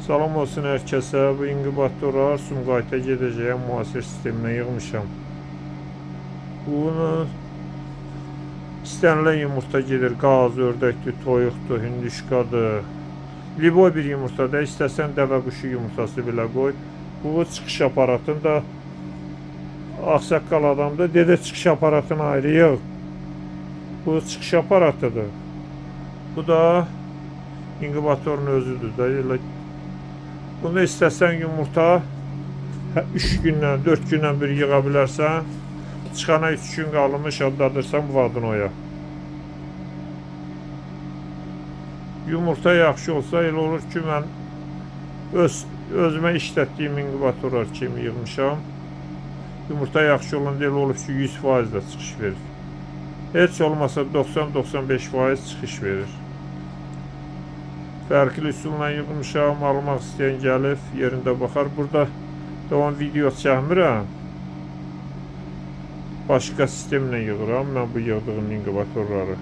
Salam olsun hər kəsə. Bu inkubatorlar Sumqayıta gedəcəyəm. Müasir sisteminə yığmışam. Bunu istənilən yumurta gedir. Qaz, ördəkdir, toyuqdur, hündüşkadır. Liboy bir yumurta da, istəsən dəvə quşu yumurtası belə qoy. Bu çıxış aparatını da ağsaqqal adamdır. Dedi çıxış aparatını ayrı yığ. Bu çıxış aparatıdır. Bu da inkubatorun özüdür da. Elə bunu istəsən yumurta 3 gündən, 4 gündən bir yığa bilərsən. Çıxana 3 gün qalmış adladırsan vadinoya. Yumurta yaxşı olsa elə olur ki, mən özümə işlətdiyim inkubatorlar kimi yığmışam. Yumurta yaxşı olanda elə olub ki, 100% də çıxış verir. Heç olmasa 90-95% çıxış verir. Fərqli üsulla yığmışam, almaq istəyən gəlib yerində baxar. Burada davam video çəkmirəm. Başqa sistemlə yığıram mən bu yığdığım inkubatorları.